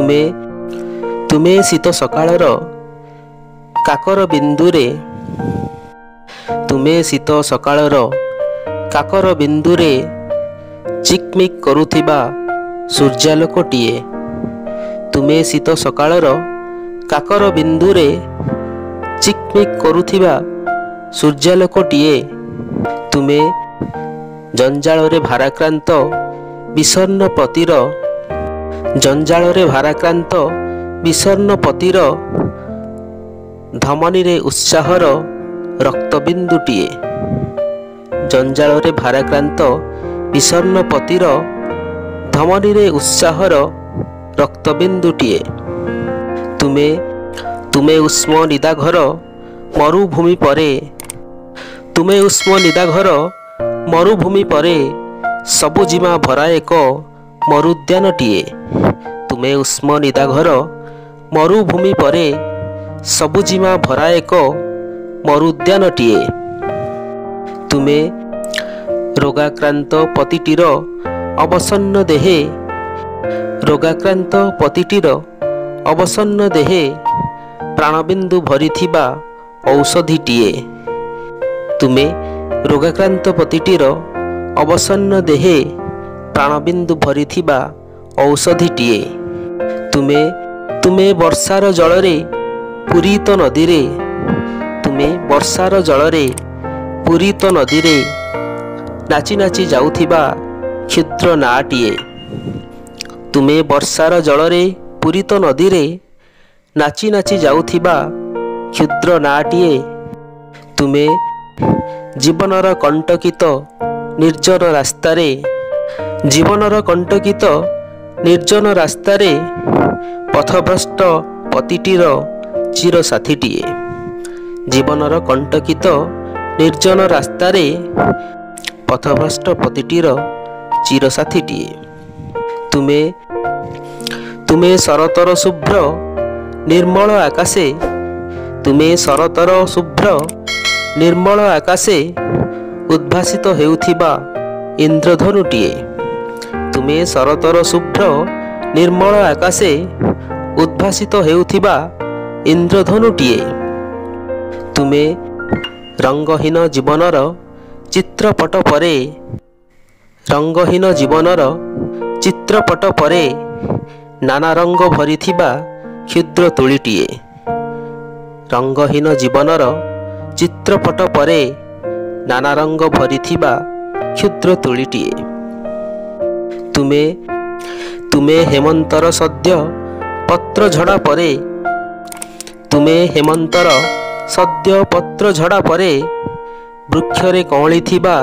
ତୁମେ ତୁମେ ଶୀତ ସକାଳର କାକର ବିନ୍ଦୁରେ, ତୁମେ ଶୀତ ସକାଳର କାକର ବିନ୍ଦୁରେ ଚିକମିକ୍ କରୁଥିବା ସୂର୍ଯ୍ୟାଲୋକଟିଏ। ତୁମେ ଶୀତ ସକାଳର କାକର ବିନ୍ଦୁରେ ଚିକମିକ୍ କରୁଥିବା ସୂର୍ଯ୍ୟାଲୋକଟିଏ। ତୁମେ ଜଞ୍ଜାଳରେ ଭାରାକ୍ରାନ୍ତ ବିଷଣ୍ଣ ପତିର, ଜଞ୍ଜାଳରେ ଭାରାକ୍ରାନ୍ତ ବିଷଣ୍ଣ ପତିର ଧମନୀରେ ଉତ୍ସାହର ରକ୍ତବିନ୍ଦୁଟିଏ। ଜଞ୍ଜାଳରେ ଭାରାକ୍ରାନ୍ତ ବିଷଣ୍ଣ ପତିର ଧମନୀରେ ଉତ୍ସାହର ରକ୍ତବିନ୍ଦୁଟିଏ। ତୁମେ ତୁମେ ଉଷ୍ମ ନିଦାଘର ମରୁଭୂମି ପରେ, ତୁମେ ଉଷ୍ମ ନିଦାଘର ମରୁଭୂମି ପରେ ସବୁଜିମା ଭରା ଏକ ମରୁଦ୍ୟାନଟିଏ। ତୁମେ ଉଷ୍ମ ନିଦାଘର ମରୁଭୂମି ପରେ ସବୁଜିମା ଭରା ଏକ ମରୁଦ୍ୟାନଟିଏ। ତୁମେ ରୋଗାକ୍ରାନ୍ତ ପତିଟିର ଅବସନ୍ନ ଦେହେ, ରୋଗାକ୍ରାନ୍ତ ପତିଟିର ଅବସନ୍ନ ଦେହେ ପ୍ରାଣବିନ୍ଦୁ ଭରିଥିବା ଔଷଧିଟିଏ। ତୁମେ ରୋଗାକ୍ରାନ୍ତ ପତିଟିର ଅବସନ୍ନ ଦେହେ ପ୍ରାଣବିନ୍ଦୁ ଭରିଥିବା ଔଷଧିଟିଏ। ତୁମେ ତୁମେ ବର୍ଷାର ଜଳରେ ପୂରିତ ନଦୀରେ, ତୁମେ ବର୍ଷାର ଜଳରେ ପୂରିତ ନଦୀରେ ନାଚି ନାଚି ଯାଉଥିବା କ୍ଷୁଦ୍ର ନାଆଟିଏ। ତୁମେ ବର୍ଷାର ଜଳରେ ପୂରିତ ନଦୀରେ ନାଚି ନାଚି ଯାଉଥିବା କ୍ଷୁଦ୍ର ନାଆଟିଏ। ତୁମେ ଜୀବନର କଣ୍ଟକିତ ନିର୍ଜନ ରାସ୍ତାରେ, ଜୀବନର କଣ୍ଟକିତ ନିର୍ଜନ ରାସ୍ତାରେ ପଥଭ୍ରଷ୍ଟ ପତିଟିର ଚିରସାଥୀଟିଏ। ଜୀବନର କଣ୍ଟକିତ ନିର୍ଜନ ରାସ୍ତାରେ ପଥଭ୍ରଷ୍ଟ ପତିଟିର ଚିରସାଥୀଟିଏ। ତୁମେ ତୁମେ ଶରତର ଶୁଭ୍ର ନିର୍ମଳ ଆକାଶେ, ତୁମେ ଶରତର ଶୁଭ୍ର ନିର୍ମଳ ଆକାଶେ ଉଦ୍ଭାସିତ ହେଉଥିବା ଇନ୍ଦ୍ରଧନୁଟିଏ। ତୁମେ ଶରତର ଶୁଭ୍ର ନିର୍ମଳ ଆକାଶେ ଉଦ୍ଭାସିତ ହେଉଥିବା ଇନ୍ଦ୍ରଧନୁଟିଏ। ତୁମେ ରଙ୍ଗହୀନ ଜୀବନର ଚିତ୍ରପଟ ପରେ, ରଙ୍ଗହୀନ ଜୀବନର ଚିତ୍ରପଟ ପରେ ନାନା ରଙ୍ଗ ଭରିଥିବା କ୍ଷୁଦ୍ର ତୂଳୀଟିଏ। ରଙ୍ଗହୀନ ଜୀବନର ଚିତ୍ରପଟ ପରେ ନାନା ରଙ୍ଗ ଭରିଥିବା କ୍ଷୁଦ୍ର ତୂଳୀଟିଏ। ତୁମେ ତୁମେ ହେମନ୍ତର ସଦ୍ୟ ପତ୍ର ଝଡ଼ା ପରେ, ତୁମେ ହେମନ୍ତର ସଦ୍ୟ ପତ୍ର ଝଡ଼ା ପରେ ବୃକ୍ଷରେ କଅଁଳିଥିବା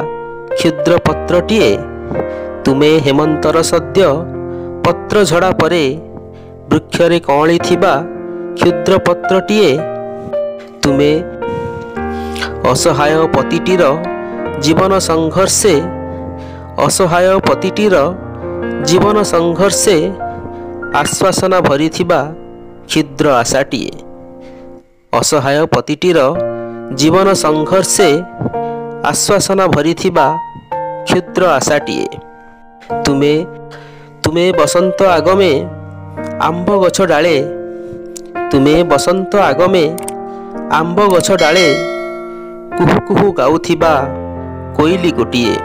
କ୍ଷୁଦ୍ର ପତ୍ରଟିଏ। ତୁମେ ହେମନ୍ତର ସଦ୍ୟ ପତ୍ର ଝଡ଼ା ପରେ ବୃକ୍ଷରେ କଅଁଳିଥିବା କ୍ଷୁଦ୍ର ପତ୍ରଟିଏ। ତୁମେ ଅସହାୟ ପତିଟିର ଜୀବନ ସଂଘର୍ଷେ, ଅସହାୟ ପତିଟିର ଜୀବନ ସଂଘର୍ଷେ ଆଶ୍ୱାସନା ଭରିଥିବା କ୍ଷୁଦ୍ର ଆଶାଟିଏ। ଅସହାୟ ପତିଟିର ଜୀବନ ସଂଘର୍ଷେ ଆଶ୍ୱାସନା ଭରିଥିବା କ୍ଷୁଦ୍ର ଆଶାଟିଏ। ତୁମେ ତୁମେ ବସନ୍ତ ଆଗମେ ଆମ୍ବ ଗଛ ଡାଳେ, ତୁମେ ବସନ୍ତ ଆଗମେ ଆମ୍ବ ଗଛ ଡାଳେ କୁହୁ କୁହୁ ଗାଉଥିବା କୋଇଲି ଗୋଟିଏ।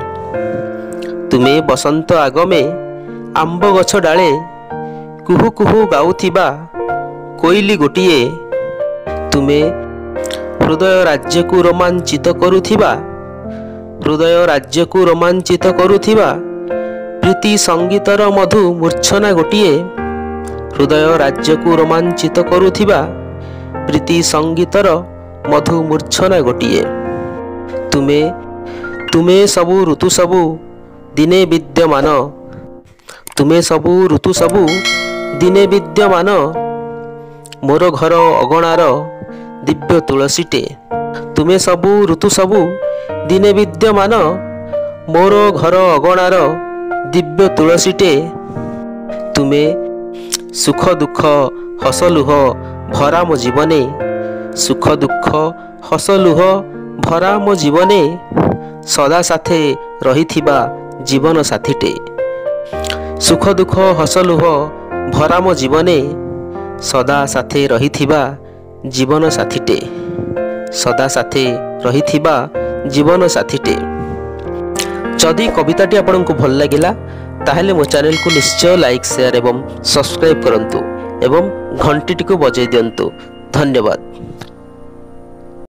ତୁମେ ବସନ୍ତ ଆଗମେ ଆମ୍ବ ଗଛ ଡାଳେ କୁହୁ କୁହୁ ଗାଉଥିବା କୋଇଲି ଗୋଟିଏ। ତୁମେ ହୃଦୟ ରାଜ୍ୟକୁ ରୋମାଞ୍ଚିତ କରୁଥିବା, ହୃଦୟ ରାଜ୍ୟକୁ ରୋମାଞ୍ଚିତ କରୁଥିବା ପ୍ରୀତି ସଙ୍ଗୀତର ମଧୁ ମୂର୍ଚ୍ଛନା ଗୋଟିଏ। ହୃଦୟ ରାଜ୍ୟକୁ ରୋମାଞ୍ଚିତ କରୁଥିବା ପ୍ରୀତି ସଙ୍ଗୀତର ମଧୁ ମୂର୍ଚ୍ଛନା ଗୋଟିଏ। ତୁମେ ତୁମେ ସବୁ ଋତୁ ସବୁ ଦିନେ ବିଦ୍ୟମାନ, ତୁମେ ସବୁ ଋତୁ ସବୁ ଦିନେ ବିଦ୍ୟମାନ ମୋର ଘର ଅଗଣାର ଦିବ୍ୟ ତୁଳସୀଟେ। ତୁମେ ସବୁ ଋତୁ ସବୁ ଦିନେ ବିଦ୍ୟମାନ ମୋର ଘର ଅଗଣାର ଦିବ୍ୟ ତୁଳସୀଟେ। ତୁମେ ସୁଖ ଦୁଃଖ ହସ ଲୁହ ଭରା ମୋ ଜୀବନେ, ସୁଖ ଦୁଃଖ ହସ ଲୁହ ଭରା ମୋ ଜୀବନେ ସଦା ସାଥେ ରହିଥିବା ଜୀବନ ସାଥୀଟେ। ସୁଖ ଦୁଃଖ ହସ ଲୁହ ଭରା ମୋ ଜୀବନେ ସଦା ସାଥେ ରହିଥିବା ଜୀବନ ସାଥୀଟେ, ସଦା ସାଥେ ରହିଥିବା ଜୀବନ ସାଥୀଟେ। ଯଦି କବିତାଟି ଆପଣଙ୍କୁ ଭଲ ଲାଗିଲା, ତାହେଲେ ମୋ ଚ୍ୟାନେଲକୁ ନିଶ୍ଚୟ ଲାଇକ୍, ସେୟାର ଏବଂ ସବସ୍କ୍ରାଇବ୍ କରନ୍ତୁ ଏବଂ ଘଣ୍ଟିଟିକୁ ବଜାଇ ଦିଅନ୍ତୁ। ଧନ୍ୟବାଦ।